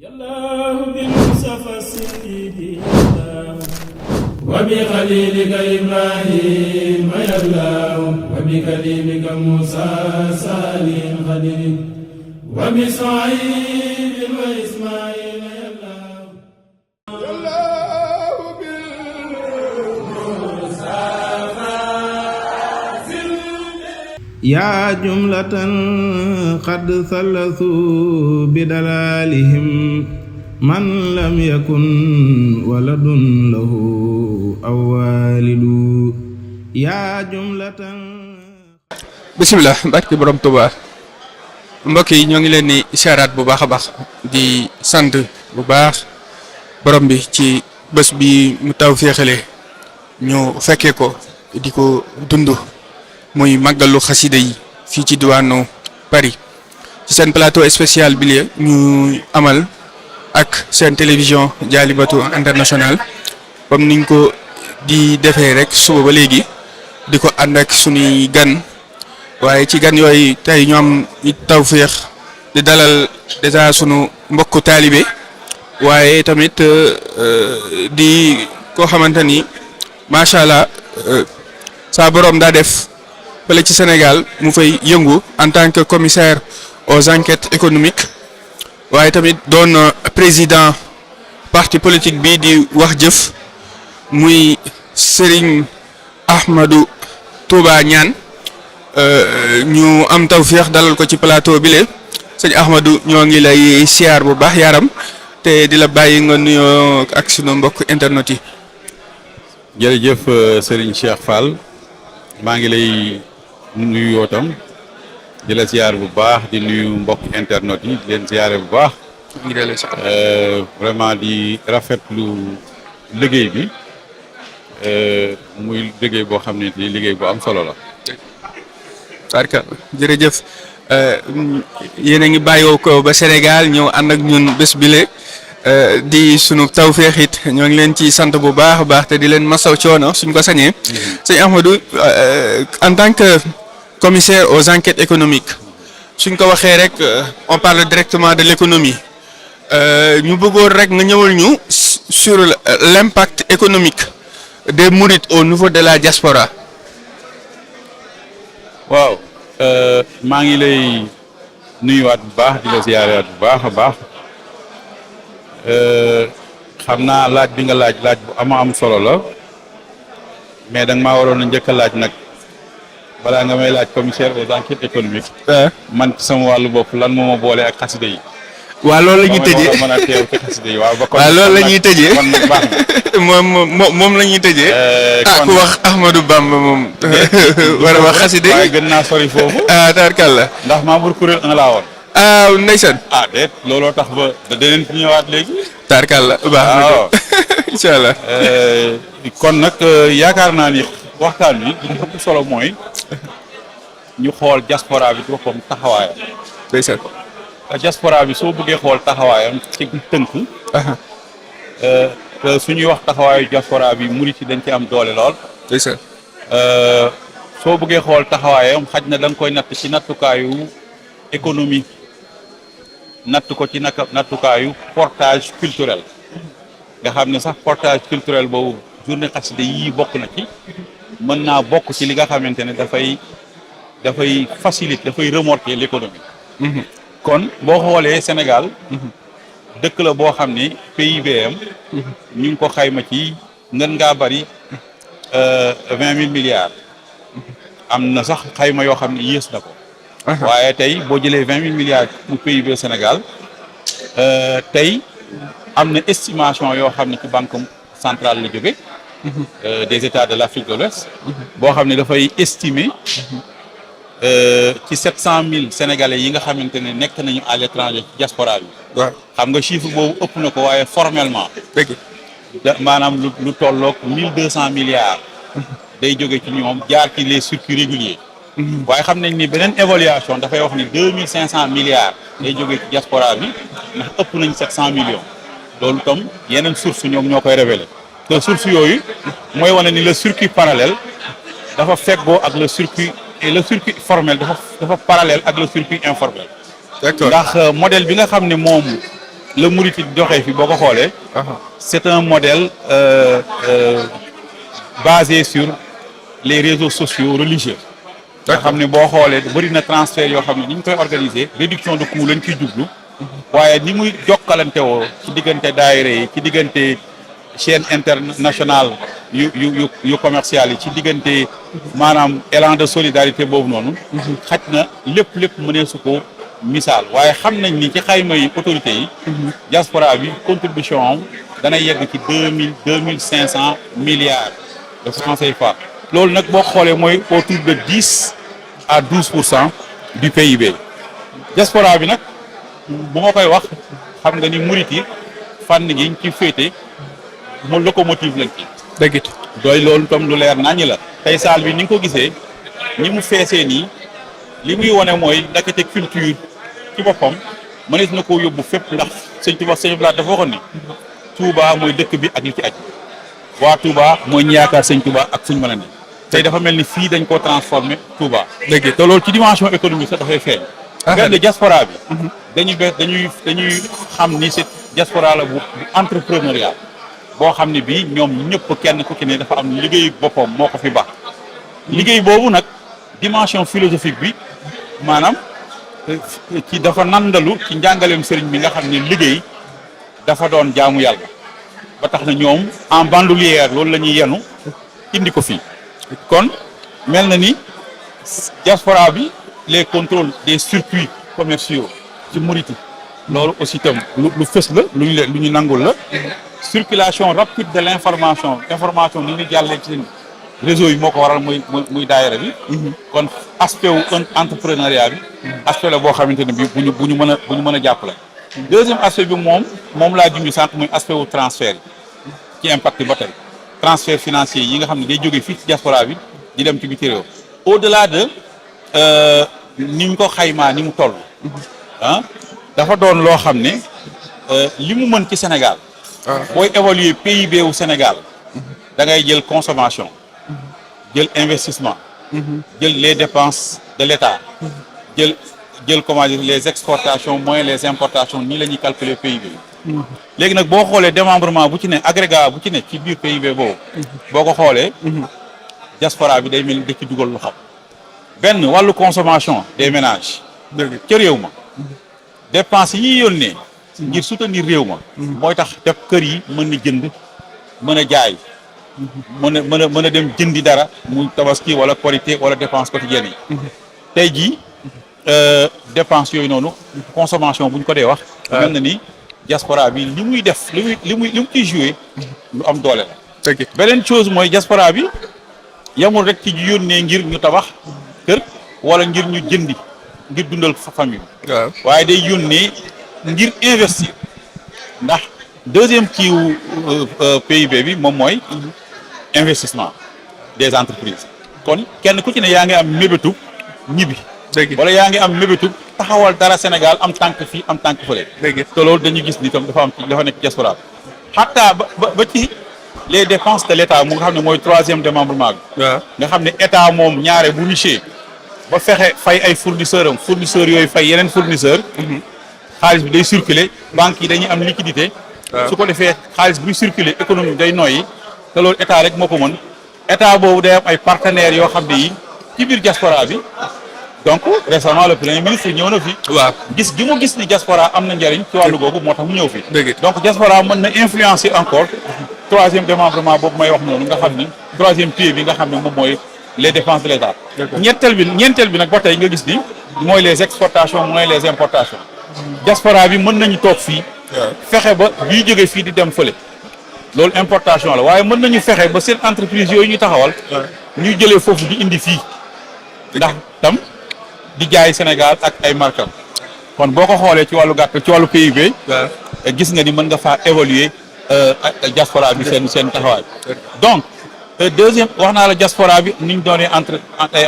يالله بالمصطفى السيدي يالله وبخليلك إبراهيم يالله وبكليمك موسى سالم خليل وبسعيد وإسماعيل يالله يالله يا جملة قد ثلثوا بدلالهم من لم يكن ولد له أو والد يا جملة. bisimilah barki borom Tuubaa mbokk yi ñoo ngi leen di siyaaraat bu baax a baax di sant bu baax borom bi ci bés bi mu taw féexale ñu fekkee ko di ko dund muy màggalu xasida yi fii ci diwaanu Paris ci seen plateau spécial bi la ñu amal ak seen télévision Jaalibatu International comme niñ ko di defee rek suba ba léegi di ko ànd ak sunuy gan. waaye ci gan yooyu tey ñu am tawféex di dalal déjà sunu mbokku taalibe waaye tamit di koo xamante ni macha allah saa borom daa def fële ci Sénégal mu fay yëngu en tant que commissaire aux enquêtes économiques waaye tamit doon président parti politique bi di wax jëf muy Serigne Ahmadou Touba Niane. ñu am tawféex dalal ko ci plateau bi le sëñ Ahmadou ñoo ngi lay siyaar bu baax yaram te di la bàyyi nga nuyoo ak sunu mbokk internet yi. jërëjëf Serigne Cheikh Fall maa ngi lay nuyu tam di la siyaar bu baax di nuyu mbokk internet yi di leen siyaare bu baax. vraiment di rafetlu liggéey bi muy liggéey boo xam ne liggéey bu am solo la. barka jërëjëf yéen a ngi bàyyoo ko ba Sénégal ñëw ànd ak ñun bés bile di sunu tawféex it ñoo ngi leen ci sant bu baax a baax te di leen masaw coono suñ ko sañee sëñ Ahmadou en tant que commissaire aux enquêtes économiques suñ ko waxee rek on parle directement de l'économie ñu bëggoon rek nga ñëwal ñu sur l'impact économique des mourides au niveau de la diaspora. waaw maa ngi lay nuyuwaat bu baax di la ziyaarewaat bu baax a baax xam naa laaj bi nga laaj bu am solo la mais da nga maa waroon a njëkk a laaj nag balaa nga may laaj commissaire aux enquêtes économiques. man sama wàllu bopp lan moo ma boole ak xasida yi. waaw loolu la ñuy tëjee mën a teew ci xasida yi waaw loolu la ñuy tëjee kon nag baax na. moom la ñuy tëjee. ku wax Ahmadou Bamba moom. war a wax xasida yi waaye gën naa sori foofu. tarkalla. ndax membre kuréel 1 laa woon. ndeysaan. déet looloo tax ba danañ fi ñëwaat léegi. tarkalla baax na ko incha allah. kon nag yaakaar naa ni waxtaan bi li ëpp solo mooy ñu xool diaspora bi ci boppam taxawaayam. ndeysaan. diaspora bi soo bëggee xool taxawaayam ci tënk. su ñuy wax taxawaayu diaspora bi murit yi dañ ci am doole lool. ndeysaan. soo bëggee xool taxawaayam xaj na da nga koy natt ci nattukaayu économie natt ko ci nattukaayu portage culturel nga xam ne sax portage culturel boobu journée xasida yii bokk na ci mën naa bokk ci li nga xamante ne dafay faciliter dafay remorquer l'économie. kon boo xoolee Sénégal dëkk la boo xam ni PIBM ñu ngi ko xayma ci ngën ngaa bari 20 000 milliards am na sax xayma yoo xam ne yées na ko. waaye tey boo jëlee 20 000 milliards mu PIB Sénégal tey am na estimation yoo xam ne ci banque centrale la jóge des États de l'Afrique de l'Ouest boo xam ne dafay estimer ci 700 000 sénégalais yi nga xamante ne nekk nañu à l'étranger ci diaspora bi. waaw xam nga chiffre boobu ëpp na ko waaye formellement. dëgg maanaam lu tolloog 1200 milliards. day jóge ci ñoom jaar ci les circuits réguliers. waaye xam nañ ni beneen évaluation dafay wax ni 2500 milliards. day jóge ci diaspora bi ndax ëpp nañ 700 millions. loolu tam yeneen source ñoom ñoo koy révélé. te source yooyu mooy wane ni le circuit parallèle dafa feggoo ak le circuit. et le circuit formel dafa parallèle ak le circuit informel. d'accord ndax modèle bi nga xam ne moom le Mouride doxee fi boo ko xoolee. C'est un modèle basé sur les réseaux sociaux religieux. nga xam ne boo xoolee bëri na transfert yoo xam ne ni ñu koy organiser réduction de coût lañ ciy jublu. waaye ni muy jokkalante woo ci diggante daayira yi ci diggante chaîne internationale yu commercial yi ci diggante maanaam élan de solidarité boobu noonu. xaj na lépp mënee su ko misaal waaye xam nañ ni ci xayma yi autorités yi. diaspora bi contribution am dana yegg ci 2500 milliards de francs CFA. loolu nag boo xoolee mooy autour de 10 à 12% du PIB. diaspora bi nag bu ma koy wax xam nga ni murit yi fànn gi ñu ci féete mu locomotive lañ ci. dëgg it doy loolu tam lu leer naññi la. tey saal bi ni nga ko gisee ñi mu feesee nii li muy wane mooy ndakate culture ci boppam mënees na koo yóbbu fépp ndax sëñ Tuubaa sëñ Blaat dafa waxoon ni Touba mooy dëkk bi ak li ci aj waa Touba mooy ñi yaakaar sëñ Touba ak fu ñu mën a ne tey dafa mel ni fii dañ koo transformé Touba. dëgg te loolu ci dimension économique sax dafay feeñ. benn diaspora bi. dañuy xam ni c'est diaspora la bu entrepreneuriat boo xam ne bii ñoom ñëpp kenn ku ci ne dafa am liggéey boppam moo ko fi baax. liggéey boobu nag dimension philosophique bi maanaam ci dafa nandalu ci njàngaleem sëriñ bi nga xam ne liggéey dafa doon jaamu yàlla ba tax na ñoom en bandoulière loolu la ñuy yenu indi ko fii kon mel na ni diaspora bi les contrôles des circuits commerciaux ci Mouride loolu aussi itam lu fës la lu ñu nangul la circulation rapide de information ni ñu jàllee ci réseau yi moo ko waral muy daayira bi kon aspect wu entrepreneuriat bi aspect la boo xamante ne bi bu ñu mën a jàppale. deuxième aspect bi moom laa junj sant muy aspect wu transfert yi ci impact ba tey transfert financier yi nga xam ne day jógee fii ci diaspora bi di dem ci biti réew au delà de ni ñu ko xaymaa ni mu toll dafa doon loo xam ne li mu mën ci Sénégal booy évaluer PIB wu Sénégal da ngay jël consommation jël investissement jël les dépenses de l'État jël comment dire les exportations moins les importations nii la ñuy calculer PIB léegi nag boo xoolee démembrement bu ci ne agrégat bu ci ne ci biir PIB boobu boo ko xoolee diaspora bi day mel ni da ci dugal lu xam benn wàllu consommation des ménages ca réew ma dépenses yi ñuy yónnee ngir soutenir réew ma mooy tax def kër yi mën na jënd mën a jaay mën a dem jëndi dara muy tabaski wala korité wala dépense quotidienne yi tey jii dépense yooyu noonu consommation bu ñu ko dee wax mel na ni diaspora bi li muy def li muy ciy joué lu am doole la beneen chose mooy diaspora bi yamul rek ci yónnee ngir ñu tabax kër wala ngir ñu jëndi ngir dundal famille waaye day yónnee ngir investir ndax deuxième kiiwu PIB bi moom mooy investissement des entreprises kon kenn ku ci ne yaa ngi am mébétu ñibbi wala yaa ngi am mébétu taxawal dara Sénégal am tànk fii am tànk fële te loolu dañuy gis ni tam dafa nekk diaspora bi xataa ba ci les dépenses de l'État mu nga xam ne mooy troisième démembrement bi nga xam ne état moom ñaare bu niché ba fexe fay ay fournisseurs yooyu fay yeneen fournisseur xaalis bi day circuler banques yi dañuy am liquidité su ko defee xaalis buy circuler économie day noyyi te loolu état rek moo ko mën état boobu day am ay partenaires yoo xam ne yi ci biir diaspora bi donc récemment le premier ministre ñëw na fi gis gi mu gis ni diaspora am na njëriñ ci wàllu googu moo tax mu ñëw fi donc diaspora mën na influencer encore troisième démembrement boobu may wax noonu nga xam ni troisième pied bi nga xam ne moom mooy les dépenses de l'État ñeenteel bi nag ba tey nga gis ni mooy les exportations mooy les importations diaspora bi mën nañu toog fii fexe ba bii jóge fii di dem fële loolu importation la waaye mën nañu fexe ba seen entreprise yooyu ñu taxawal ñuy jëlee foofu di indi fii ndax tam di jaay Sénégal ak ay markam kon boo ko xoolee ci wàllu gàtt ci wàllu PIB gis nga ni mën nga faa évaluer diaspora bi seen taxawaay donc deuxième wax naa la diaspora bi ni ñu doonee ay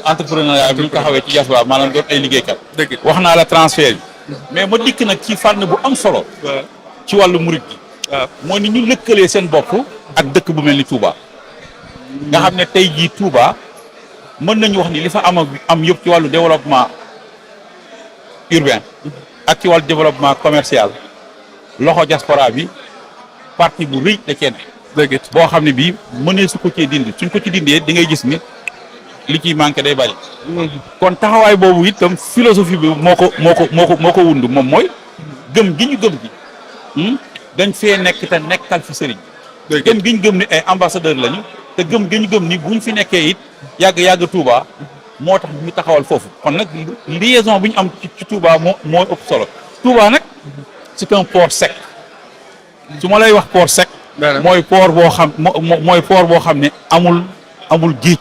entrepreneuriat bi ñu taxawee ci diaspora bi maanaam doon ay liggéeykat wax naa la transfert bi mais ma dikk nag ci fànn bu am solo ci wàllu murit gi mooy ni ñu lëkkalee seen bopp ak dëkk bu mel ni Touba nga xam ne tey jii Touba mën nañu wax ni li fa am yëpp ci wàllu développement urbain ak ci wàllu développement commercial loxo diaspora bi parti bu rëy da cee ne. dëgg it boo xam ne bii mënee su ko cee dindi suñ ko ci dindee di ngay gis ni li ciy manqué day bari. kon taxawaay boobu itam philosophie bi moo ko wund moom mooy gëm gi ñu gëm gi dañ fee nekk te nekkal fi sëriñ. gëm gi ñu gëm ni ay ambassadeur lañu te gëm gi ñu gëm ni buñ fi nekkee it yàgg Touba moo tax ñu taxawal foofu kon nag liaison bi ñu am ci Touba moo ëpp solo Touba nag c'est un port sec su ma lay wax port sec. mooy port boo xam ne amul géej.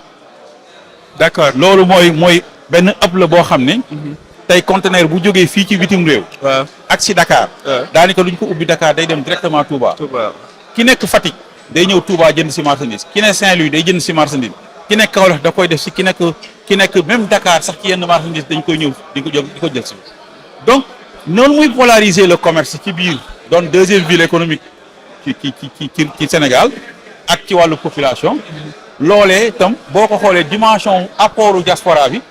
d'accord loolu mooy benn ëpp la boo xam ne. tey conteneur bu jógee fii ci bitim réew. waaw ak si Dakar. daanaka lu ñu ko ubbi Dakar day dem directement Touba. ki nekk Fatick day ñëw Touba jënd si marchandise ki nekk Saint-Louis day jënd si marchandise ki nekk Kaolack da koy def si ki nekk même Dakar sax ci yenn marchandise dañ koy ñëw di ko jël si. donc noonu muy polariser le commerce ci biir doon deuxième ville économique ci Sénégal ak ci wàllu population. loolee itam boo ko xoolee dimension apportu diaspora bi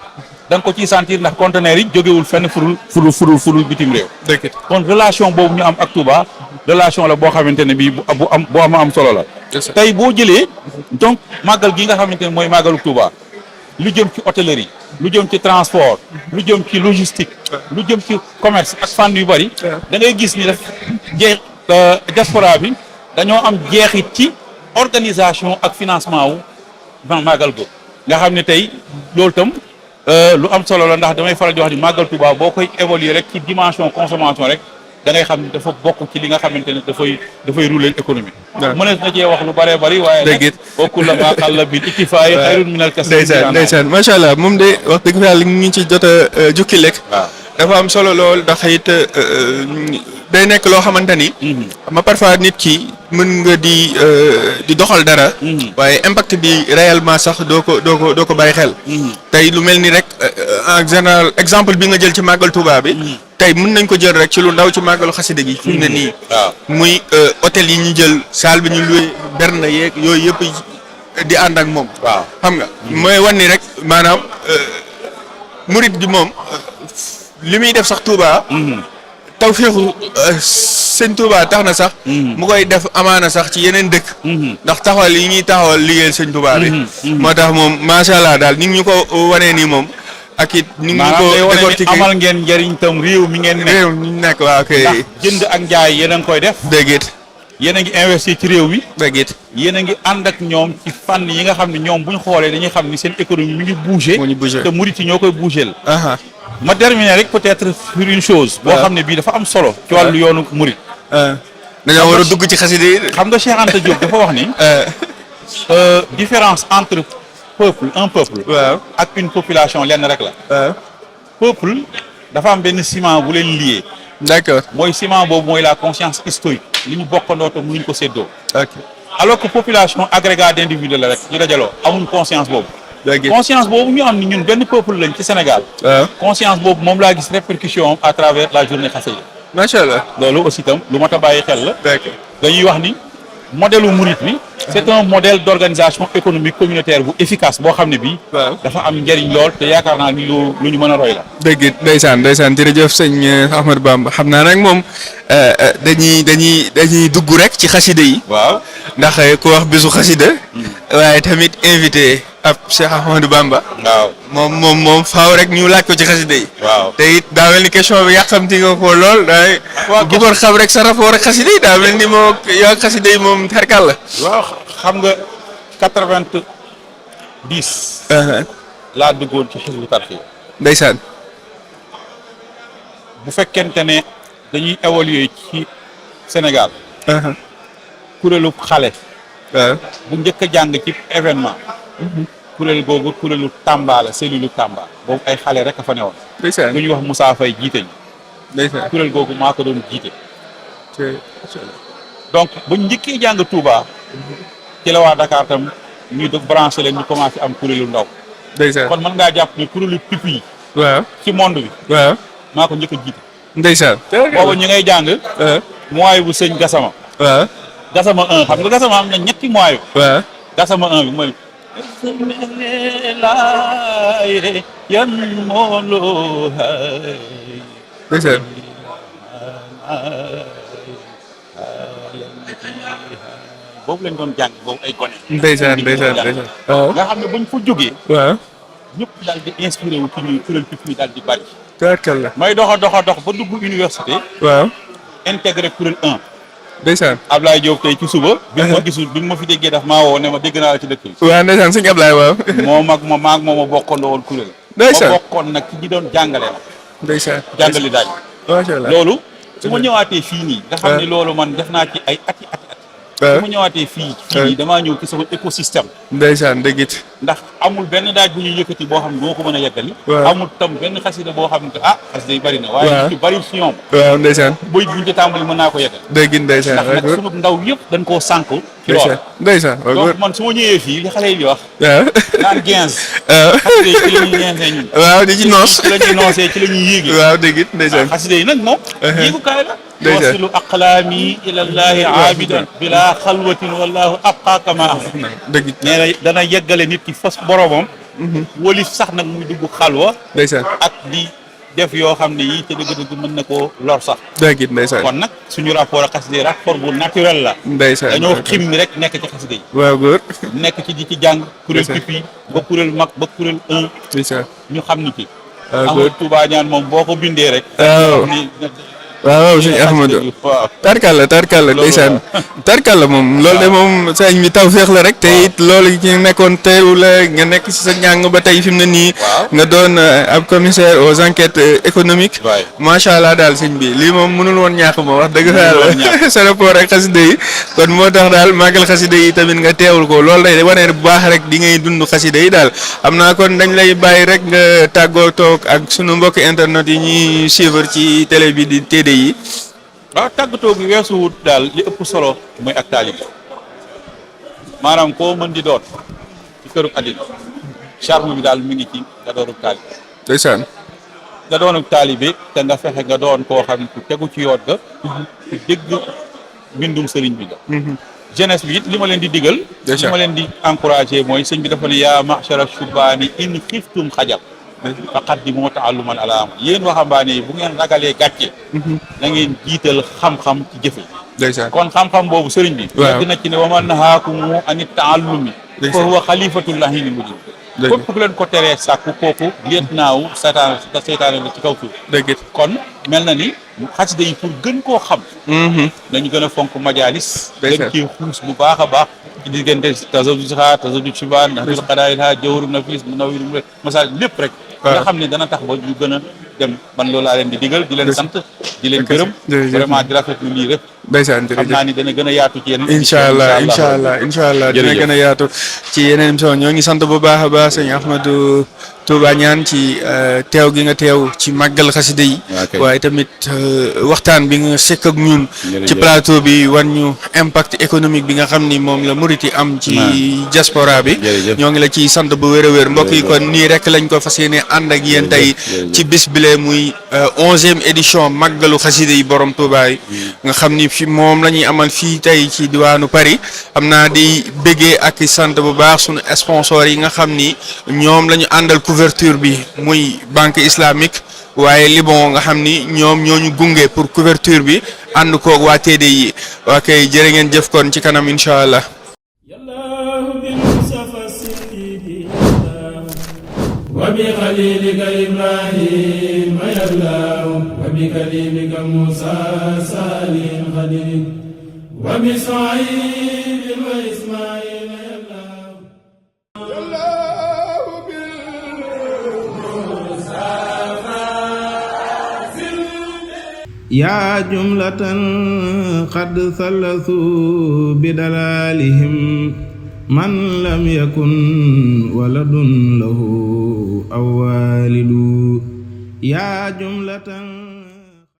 da nga ko ciy sentir ndax conteneurs yi jógewul fenn furul bitim réew. dëgg kon relation boobu ñu am ak Touba relation la boo xamante ne bii bu am solo la. tey boo jëlee donc màggal gi nga xamante ne mooy màggalu Touba lu jëm ci hôtellerie lu jëm ci transport lu jëm ci logistique lu jëm ci commerce ak fànn yu bari da ngay gis ni daf diaspora bi dañoo am jeexit ci organisation ak financement wu màggal go nga xam ne tey loolu itam lu am solo la ndax damay faral di wax ni màggal Touba boo koy évoluer rek ci dimension consommation rek da ngay xam ne dafa bokk ci li nga xamante ne dafay rouler économie. mënees na cee wax lu bëree bëri waaye nag bokkul la maa xàll bi iktifaay xayrun minal kasbi. ndeysaan macha allah moom de wax dëgg fa yàlla ñu ngi ci jot a jukki lekk. dafa am solo lool ndax it day nekk loo xamante ni. ma parfois nit ki mën nga di doxal dara. waaye impact bi réellement sax doo ko bàyyi xel. tey lu mel ni rek en général exemple bi nga jël ci màggal Touba bi. tey mën nañ ko jël rek ci lu ndaw ci màggalu xasida gi. fi mu ne nii. muy hôtel yi ñu jël salle bi ñu loué berne yeeg yooyu yëpp di ànd ak moom. waaw xam nga mooy wan ni rek maanaam murit gi moom. li muy def sax Touba. tawféexu sëñ Touba tax na sax. mu koy def amaana sax ci yeneen dëkk. ndax taxawal yi ñuy taxawal liggéeyal sëñ Touba bi. moo tax moom macha allah daal ni ñu ko wanee nii moom. ak it ni ñu ko décortiquer amal ngeen njëriñ tam réew mi ngeen nekk. réew mi nekk waaw kay. ndax jënd ak njaay yéen a ngi koy def. dëgg it. yéen a ngi investir ci réew mi. dëgg it. yéen a ngi ànd ak ñoom ci fànn yi nga xam ne ñoom bu ñu xoolee dañuy xam ni seen économie mi ngi bouger. moo ñu bouger te murit yi ñoo koy bouger. ma terminer rek peut-être sur une chose. boo xam ne bii dafa am solo. ci wàllu yoonu murit. dañoo war a dugg ci xasida yi. xam nga Cheikh Anta Diop dafa wax ni. différence entre un peuple. waaw ak une population lenn rek la. peuple dafa am benn ciment bu leen lié. d'accord mooy ciment boobu mooy la conscience historique. li ñu bokkandoo te mënuñ ko séddoo. ok alors que population agrégat d'individus la rek ñu dajaloo amuñ conscience boobu. conscience boobu ñu am ni ñun benn peuple lañ ci Sénégal. conscience boobu moom laa gis répercussion à travers la journée xasida. macha allah loolu aussi itam lu mat a bàyyi xel la. d'accord dañuy wax ni modèle murit bi. c'est un modèle d'organisation économique communautaire bu efficace boo xam ne bii. dafa am njëriñ lool te yaakaar naa ni lu ñu mën a roy la. dëgg it ndeysaan jërëjëf sëñ Ahmadou Bamba xam naa nag moom dañuy dugg rek ci xasida yi. waaw ndax ku wax bisu xasida. waaye tamit invité ab Cheikh Ahmadou Bamba. waaw moom faaw rek ñu laaj ko ci xasida yi. waaw te it daa mel ni question bi yàqamti nga ko lool daay. bëggoon xam rek sa rapport ak xasida yi daa mel ni moo yow ak xasida yi moom terkal la. waaw xam nga 90. laa duggoon ci Hizbut Tarqiyyah. ndeysaan. bu fekkente ne dañuy évoluer ci Sénégal. kuréelu xale. bu njëkk a jàng ci événement. kuréel googu kuréelu Tamba la cellule Tamba boobu ay xale rek a fa newoon. ndeysaan lu ñuy wax Moussa Faye jiite ñu. ndeysaan kuréel googu maa ko doon jiite. donc bu njëkkee jàng Touba. ci la waa Dakar tam ñuy def branché leen ñu commencé am kuréelu ndaw. ndeysaan kon mën ngaa jàpp ni kuréelu pipi yi. waaw ci monde bi. waaw maa ko njëkk a jiite. ndeysaan. boobu ñu ngay jàng. mooy bu sëñ Gassama. waaw Gassama 1 xam nga Gassama am na ñetti mooy. waaw Gassama 1 bi mooy. yan moolo ndeysaan boobu lañ doon jàng boobu ay gone. ndeysaan waaw nga xam ne buñ fa jógee. waaw ñëpp daal di inspiré wu ci ñuy kuréel pipi daal di bari. tabarkalla may dox ba dugg université. waaw intégré kuréel 1. ndeysaan Ablaye Diop tey ci suba. bi ma gisul bi ma fi déggee daf maa woo ne ma dégg naa la ci dëkk bi. waaw ndeysaan sëñ Ablaye waaw. maa bokkandoo woon kuréel. ndeysaan ma bokkoon nag ci ñi doon jàngale nag. ndeysaan jàngali daaj. macha allah loolu su ma ñëwaatee fii nii. nga xam ne loolu man def naa ci ay ati. su ma ñëwaatee fii nii damaa ñëw ci sama écosystème. ndeysaan dëgg it. ndax amul benn daaj bu ñuy yëkkati boo xam ne doo ko mën a yeggali. amul tam benn xasida boo xam ne xasida yi bari na. waaye ci bari si ñoom. waaw ndeysaan. buy buñ ci tàmbali mën naa ko yeggal. dëgg ndeysaan ndax nag sunu ndaw yëpp dañ koo sànq. ci loolu ndeysaan donc man su ma ñëwee fii li xale yi di wax. waaw naan 15. xasida yi ci la ñuy ñeensee ñun. waaw di ci noos ci la ñuy noosee ci la ñuy yéegee. waaw dëgg it ndeysaan. xasida yi nag moom. yéegukaay la. ndeysaan wasilu aqlaami ilallahi aabidan bila xalwatin wallahu abqa kama dëgg it nee na dana yeggale nit ki fas boromam. wolif sax nag muy dugg xalwa. ndeysaan ak di def yoo xam ne yii te dëgg-dëgg mën na koo lor sax. dëgg it ndeysaan. kon nag suñu rapport ak xasida yi rapport bu naturel la. ndeysaan dañoo xim mi rek nekk ci xasida yi. waaw góor. nekk ci di ci jàng. kuréel pipi ba kuréel mag ba kuréel 1. ndeysaan ñu xam ni ci. waaw góor Ahmadou Touba ñaan moom boo ko bindee rek. waaw sëñ Ahmadou tarkalla ndeysaan tarkalla moom loolu de moom sëñ bi tawfeex la rek te it loolu ci nekkoon teew la nga nekk ci sa njàng ba tey fi mu ne nii nga doon ab commissaire aux enquêtes économiques macha allah daal sëñ bi lii moom mënul woon ñàkk moom wax dëgg fa yàlla sa rapport ak xasida yi kon moo tax daal màggal xasida yi tamit nga teewul ko loolu day wane bu baax rek di ngay dund xasida yi daal xam naa kon dañ lay bàyyi rek nga tàggoo toog ak sunu mbokk internet yi ñuy suivre ci télé bi di TDI yi. waaw tàggatoo bi weesu wut daal li ëpp solo mooy ak taalibe maanaam koo mën di doon ci këru àddina charme bi daal mi ngi ci nga doonub taalibe. ndeysaan. nga doonub taalibe te nga fexe nga doon koo xam ne ku tegu ci yoon ga. ku dégg mbindum sëriñ bi la. jeunesse bi it li ma leen di digal. li ma leen di encouragé mooy sëñ bi dafa ne yaa ma'shara shubaani in xiftum xajal. faqaddimu ta'alluman ala amal yéen waxambaane yi bu ngeen ragalee gàcce. na ngeen jiital xam-xam ci jëfe. ndeysaan kon xam-xam boobu sëriñ bi. waaw dina ci ne wa man nahaakumu ani ta'allumi. fa huwa xalifatullahi lil wujud. képp ku leen ko teree sàkku kooku liet naaw seytaane la ci kaw suuf. dëgg kon mel na ni xasida yi pour gën koo xam. dañu gën a fonk majalis. gën ci xuus bu baax a baax. ci diggante tasawudu sixaar tasawudu shibaan naxdul xadaayilha jawharu nafis munawwir masal lépp rek. nga xam ne dana tax ba ñu gën a dem man loolu laa leen di digal di leen sant di leen gërëm vraiment di rafetlu lii rek ndeysaan jërëjëf xam naa ni dana gën a yaatu ci yeneen incha allah dina gën a yaatu ci yeneen émission ñoo ngi sant bu baax a baax sëñ Ahmadou Touba Niane ci teew gi nga teew ci màggal xasida yi waaye tamit waxtaan bi nga sekk ak ñun ci plateau bi wan ñu impact économique bi nga xam ni moom la murit yi am ci diaspora bi ñoo ngi la ciy sant bu wér a wér mbokk yi kon nii rek lañ ko fas yéene ànd ak yéen tey ci bis bile muy 11e édition màggalu xasida yi borom Touba yi nga xam ni fi moom la ñuy amal fii tey ci diwaanu Paris xam naa di béggee ak sant bu baax sunu sponsor yi nga xam ni ñoom la ñu àndal couverture bi muy banque islamique waaye Libon nga xam ni ñoom ñoo ñu gunge pour couverture bi ànd koog waa TDI waa kay jërë ngeen jëf kon ci kanam incha allah. وبخليلك إبراهيم يبلاه وبكليمك موسى سالم خليل وبصعيب وإسماعيل يا جملة قد ثلثوا بدلالهم من لم يكن ولد له أو والد يا جملة